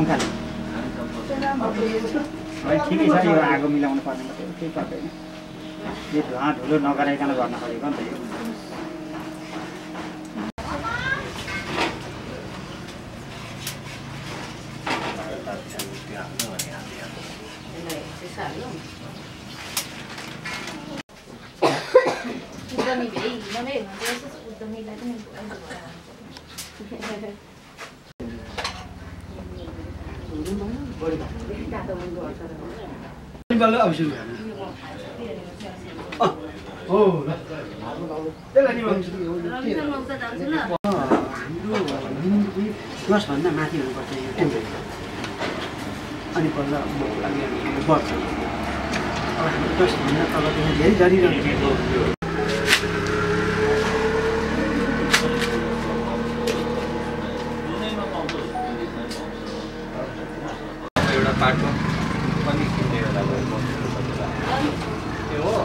पङ्खाले ठिकै छ यो आगो मिलाउनु पर्ने मात्रै केही पर्दैन यो धुवा धुलो नगराइकन गर्न परेको नि त यो भन्दा माथि हुनुपर्छ यो टेम्परेचर अनि बल्ल बढ्छ अब हाम्रो 10 भन्दा तल चाहिँ धेरै जरिरहन्छ एउटा पाटो पनि किन्ने बेला त्यो हो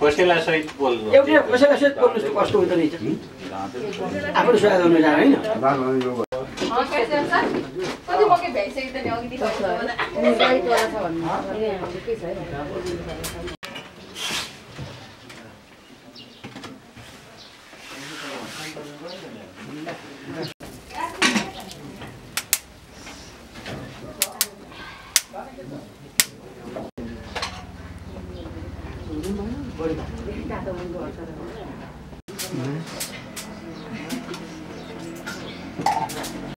खोसेला सहित बोल्नु एउटा खोसेला सहित बोल्नु त कस्तो हुँदो रहेछ आफूले सोया गर्नु जाने हैन कति मकै भ्याइसक्यो त नि अघि बढी